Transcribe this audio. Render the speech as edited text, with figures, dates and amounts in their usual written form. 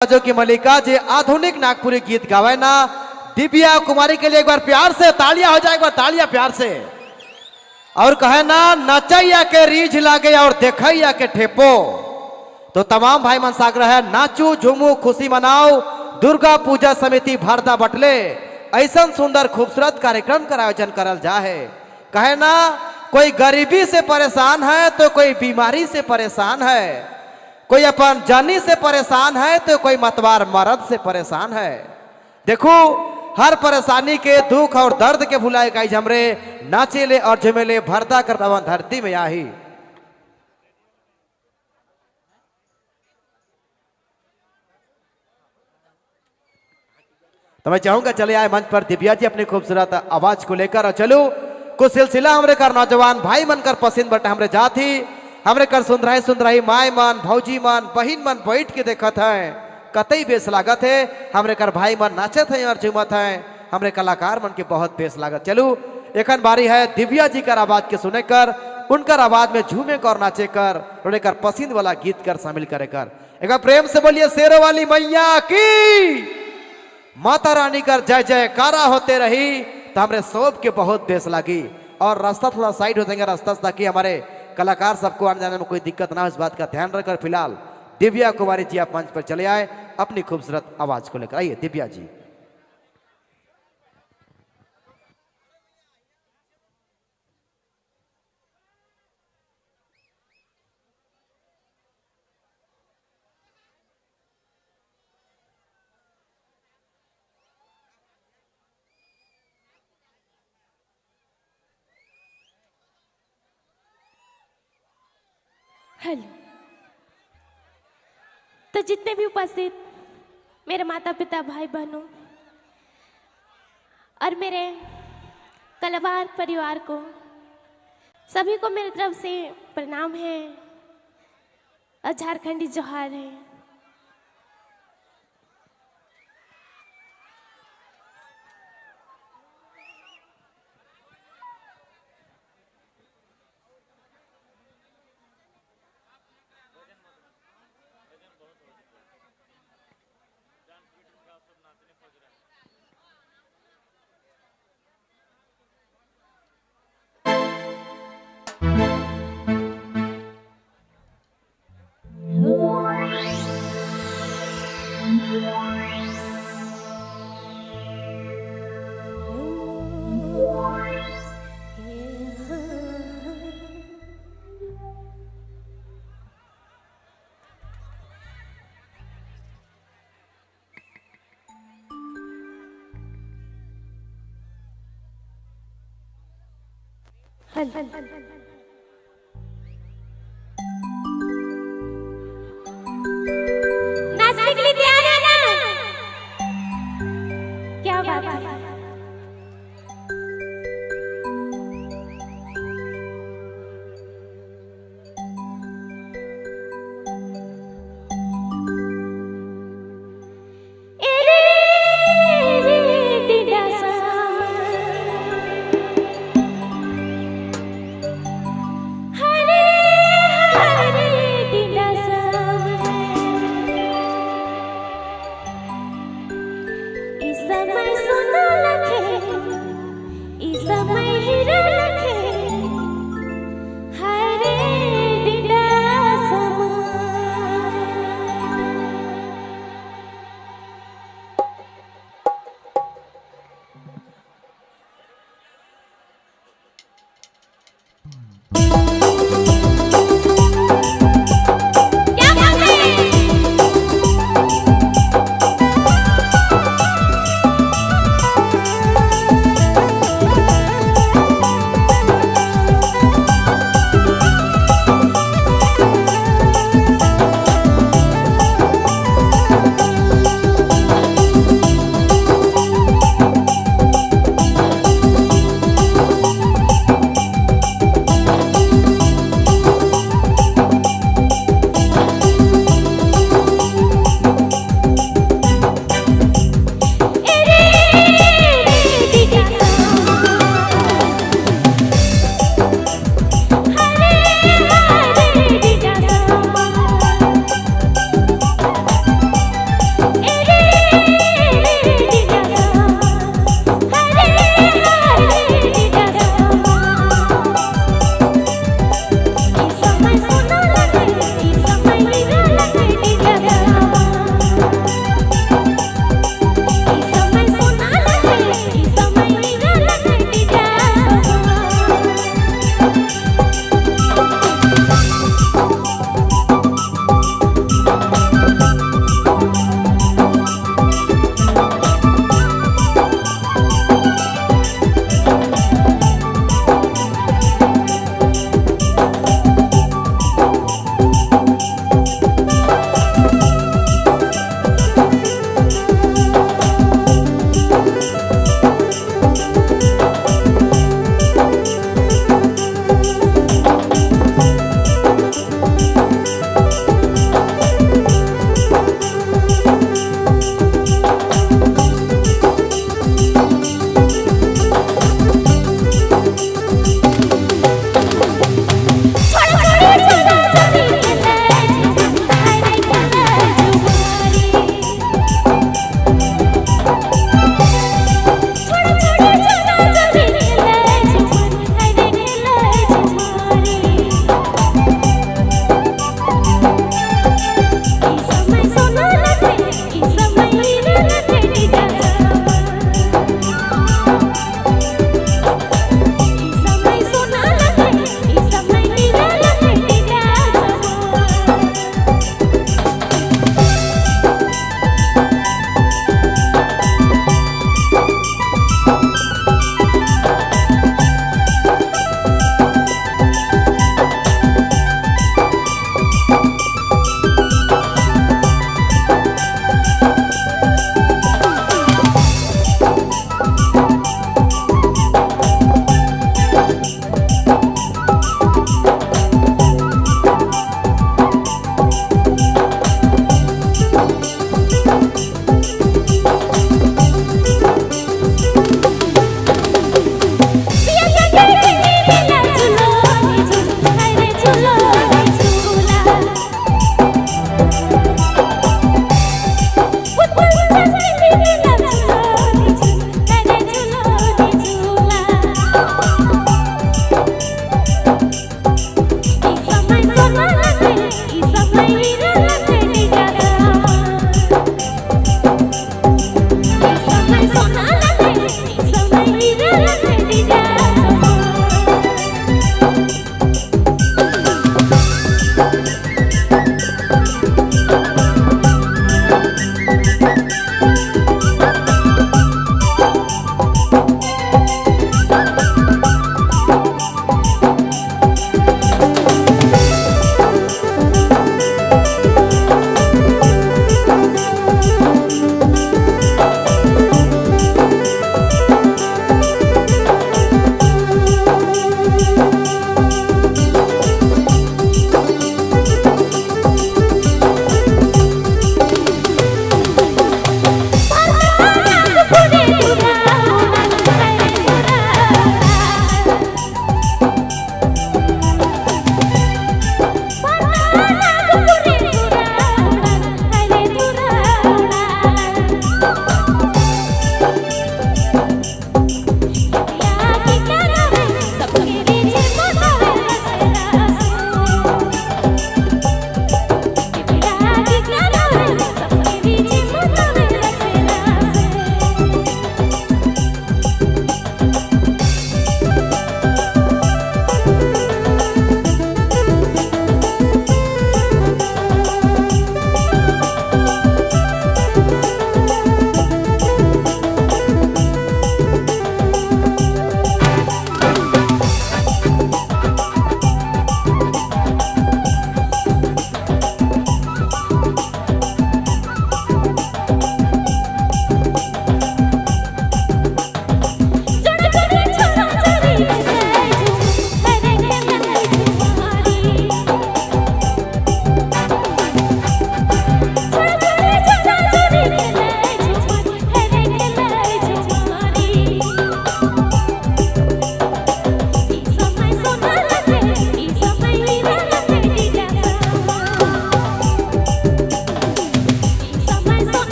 जो कि मलिका जी आधुनिक नागपुरी गीत गावे ना, दिव्या कुमारी के लिए एक बार प्यार से तालियां हो जाए, एक बार तालियां प्यार से। और कहे ना नचैया के रीझ लागे और देखैया के ठेपो। तो तमाम भाई मन साग्रह है, नाचू झूमू खुशी मनाओ। दुर्गा पूजा समिति भारदा बटले ऐसा सुंदर खूबसूरत कार्यक्रम का आयोजन करल जाए। कहे ना कोई गरीबी से परेशान है तो कोई बीमारी से परेशान है, कोई अपन जानी से परेशान है तो कोई मतवार मर्द से परेशान है। देखो हर परेशानी के दुख और दर्द के भुलाए गाई हमरे नाचेले और झमेले भरदा कर धरती में आही। तो मैं चाहूंगा चले आए मंच पर दिव्या जी अपनी खूबसूरत आवाज को लेकर। और चलो कुछ सिलसिला हमरे कर नौजवान भाई मन कर पसंद बटे हमरे जाती हमरे कर सुंदराई सुंदराई my मन भौजी मन बहिन मन बैठ के देखत है, कतई बेस लागत है। हमरे कर भाई मन नाचत है और झूमत है, हमरे कलाकार मन के बहुत बेस लागत। चलो एखन बारी है दिव्या जी कर आवाज के सुने कर, उनकर आवाज में झूमे कर नाचे कर उन्हें कर पसंद वाला गीत कर शामिल करे कर। एक बार प्रेम से बोलिए शेरों वाली मैया की, माता रानी कर जय जयकारा होते रही। तो हमरे सब के बहुत बेस लगी। और रास्ता थोड़ा साइड हो जाएंगे रास्ता ताकि हमारे कलाकार सबको आने जाने में कोई दिक्कत ना हो, इस बात का ध्यान रखकर फिलहाल दिव्या कुमारी जी आप मंच पर चले आए अपनी खूबसूरत आवाज को लेकर। आइए दिव्या जी। हेलो। तो जितने भी उपस्थित मेरे माता पिता भाई बहनों और मेरे कलाकार परिवार को सभी को मेरी तरफ से प्रणाम है और झारखंडी जोहार है। नाचने के लिए तैयार है ना? क्या बात है। समय सोना लखे, इस समय हीरा लखे, हरे दिला समा। क्या बात है?